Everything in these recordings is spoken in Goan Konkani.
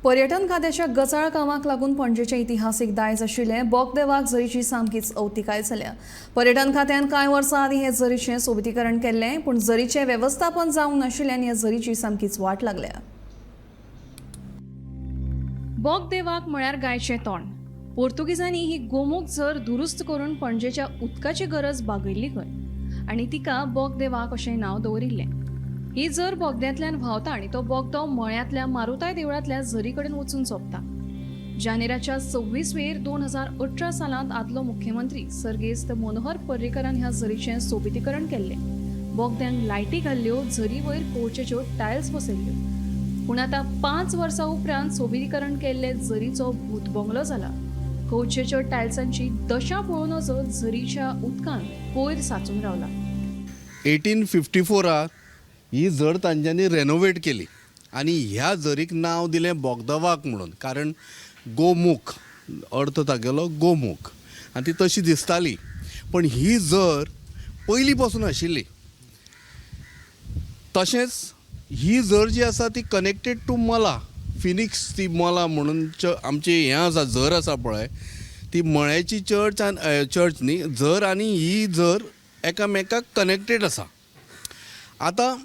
पर्यटन खात्याच्या गचाळ कामाक लागून पणजेचें इतिहासीक दायज आशिल्लें बोगदेवाक झरीची सामकीच अवतिकाय जाल्या. पर्यटन खात्यान कांय वर्सां आदीं हे झरीचें सोबितीकरण केल्लें, पूण झरीचें वेवस्थापन जावंक नाशिल्ल्यान ह्या झरीची सामकीच वाट लागल्या. बोगदेवाक म्हळ्यार गायचें तोंड. पोर्तुगीजांनी ही गोमूक झर दुरुस्त करून पणजेच्या उदकाची गरज भागयल्ली खंय आनी तिका बोगदेवाक अशें नांव दवरिल्लें. ही झर बोगद्यांतल्यान व्हांवता आनी तो बोगदो मळ्यांतल्या मारुताय देवळांतल्या झरी कडेन वचून सोंपता. जानेराच्या 26 वेर 2018 सालांत आदलो मुख्यमंत्री सर्गेस्त मनोहर पर्रीकरान ह्या झरीचें सोबितीकरण केल्लें. बोगद्यांक लायटी घाल्ल्यो, झरी वयर कोळचेच्यो टायल्स बसयल्ल्यो. पूण आतां 5 वर्सां उपरांत सोबितीकरण केल्ले झरीचो भूतबंगलो जाला. कोळचेच्यो टायल्सांची दशा पळोवनच झरीच्या उदकांत कोयर साचून रावला. 1854 ही झर तांच्यांनी रेनोवेट केली आनी ह्या झरीक नांव दिलें बोगदवाक म्हणून, कारण गोमूख अर्थ तागेलो गोमूख आनी ती तशी दिसताली. पण ही झर पयलीं पासून आशिल्ली. तशेंच ही झर जी आसा ती कनेक्टेड टू मला, फिनिक्स ती मला म्हणून आमची हें आसा, झर आसा पळय, ती मळ्याची चर्च आनी चर्च न्ही झर आनी ही झर एकामेकाक कनेक्टेड आसा. आतां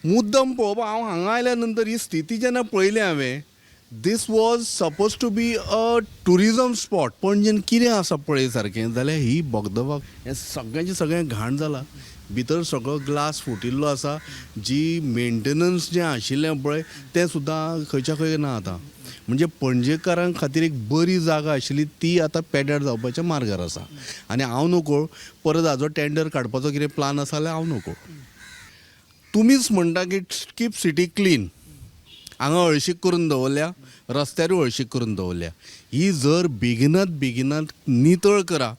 मुद्दम पळोवपा हांव हांगा आयल्या नंतर ही स्थिती जेन्ना पळयली हांवें, this was suppose to be a tourism spot. पणजेन कितें आसा पळय सारकें जाल्यार ही बोगदवाक हें सगळ्यांचें सगळें घाण जालां. भितर सगळो ग्लास फुटिल्लो आसा. जी मेंटेनन्स जें आशिल्लें पळय तें सुद्दां खंयच्या खंय ना आतां. म्हणजे पणजेकारां खातीर एक बरी जागा आशिल्ली ती आतां पेड्यार जावपाच्या मार्गार आसा. आनी हांव नकळ परत हाजो टेंडर काडपाचो कितें प्लान आसा जाल्यार हांव नकळ. तुमीच म्हणटा की कीप सिटी क्लीन, हांगा हळशीक करून दवरल्या, रस्त्यारूय हळशीक करून दवरल्या. ही जर बेगिनात बेगिनात नितळ करा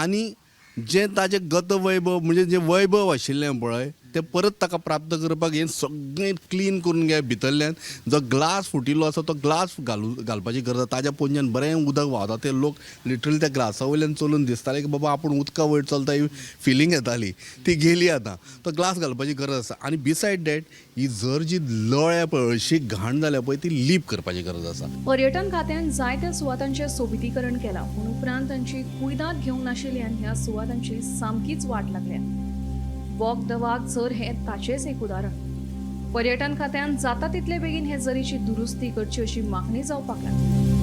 आनी जें ताजें गतवैभव म्हणजे जें वैभव आशिल्लें पळय तें परत ताका प्राप्त करपाक हें सगळें क्लीन करून घे. भितरल्यान जो ग्लास फुटिल्लो आसा तो ग्लास घालपाची गरज आसा. ताज्या पोंच्यान बरें उदक व्हांवता, ते लोक लिटरली त्या ग्लासा वयल्यान चलून दिसताले की बाबा आपूण उदका वयर चलता, ही फिलींग येताली, ती गेली आतां. तो ग्लास घालपाची गरज आसा. आनी बिसायड that ही झर जी लळ्या पळय हळशीक घाण जाल्या पळय ती लीप करपाची गरज आसा. पर्यटन खात्यान जायत्या सुवातांचें सोबितीकरण केलां, पूण उपरांत तांची कुयदाद घेवंक नाशिल्ल्यान ह्या सुवातांची सामकीच वाट लागल्या. बोगदवाक झर हें ताचेंच एक उदाहरण. पर्यटन खात्यान जाता तितले बेगीन हे झरीची दुरुस्ती करची अशी मागणी जावपाक लागली.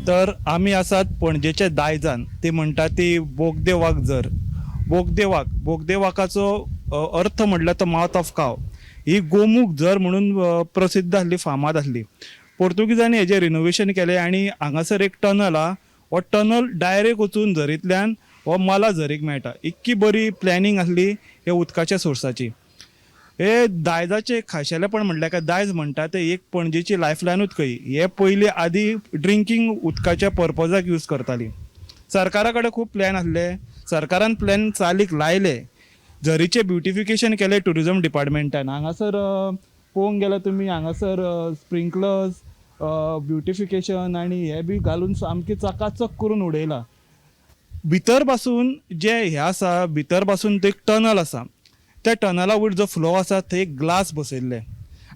तर आमी आसात पणजेच्या दायजान, ती म्हणटा ती बोगदेवाक झर. बोगदेवाक, बोगदेवाकाचो अर्थ म्हणल्यार तो मावथ ऑफ काव. ही गोमूख झर म्हणून प्रसिद्ध आसली, फामाद आसली. पोर्तुगीजांनी हेजें रिनोवेशन केलें आनी हांगासर एक टनल आहा, हो टनल डायरेक्ट वचून झरींतल्यान हो मला झरीक मेळटा. इतकी बरी प्लॅनिंग आसली हे उदकाच्या सोर्साची. हे दायजाचें खाशेलेपण म्हणल्यार काय दायज म्हणटा तें एक पणजेची लायफलायनूच खंय. हे पयलीं आदी ड्रिंकींग उदकाच्या पर्पजाक यूज करताली. सरकारा कडेन खूब प्लॅन आसले, सरकारान प्लॅन चालीक लायले, झरीचें ब्युटिफिकेशन केलें ट्युरिजम डिपार्टमेंटान. हांगासर पळोवंक गेल्यार तुमी हांगासर स्प्रिंकलर्स ब्युटिफिकेशन आनी हे बी घालून सामकें चकाचक करून उडयलां. भितर पासून जे हें आसा, भितर पासून ते एक टनल आसा, त्या टनला वयर जो फ्लो आसा थंय एक ग्लास बसयल्ले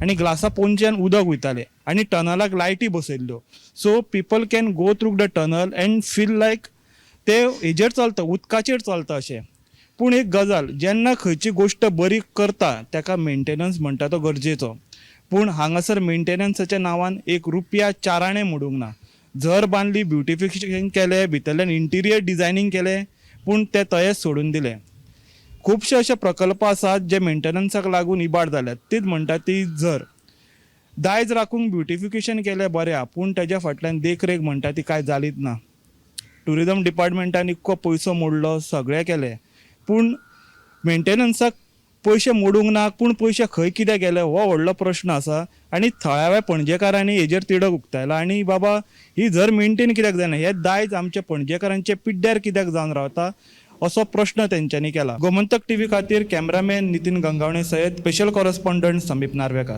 आनी ग्लासा पोंदच्यान उदक वयतालें आनी टनलाक लायटी बसयल्ल्यो. So people can go through the tunnel and feel like ते हेजेर चलता, उदकाचेर चलता अशें. पूण एक गजाल, जेन्ना खंयची गोश्ट बरी करता ताका मेंटेनन्स म्हणटा तो गरजेचो. पूण हांगासर मेंटेनन्साच्या नांवान एक रुपया चाराणें मोडूंक ना. झर बांदली, ब्युटिफिकेशन केलें, भितरल्यान इंटिरियर डिजायनींग केलें, पूण तें तयेच सोडून दिलें. खुबशे अशे प्रकल्प आसात जे मेंटेनन्साक लागून इबाड जाल्यात. तीच म्हणटा ती झर दायज राखूंक ब्युटिफिकेशन केलें बरें आहा, पूण तेज्या फाटल्यान देखरेख म्हणटा ती कांय जालीच ना. ट्युरिजम डिपार्टमेंटान इतको पयसो मोडलो, सगळें केलें, पूण मेंटेनन्साक पयशे मोडूंक ना. पूण पयशे खंय कित्याक गेले हो व्हडलो प्रश्न आसा. आनी थळाव्या पणजेकारांनी हेजेर तिडक उक्तायला आनी बाबा ही झर मेंटेन कित्याक जायना, हें दायज आमच्या पणजेकारांच्या पिड्ड्यार कित्याक जावन रावता असो प्रश्न तेंच्यांनी केला. गोमंतक टीव्ही खातीर कॅमेरामॅन नितीन गंगावणे सयत स्पेशल कॉरस्पॉन्डंट समीप नार्वेकार.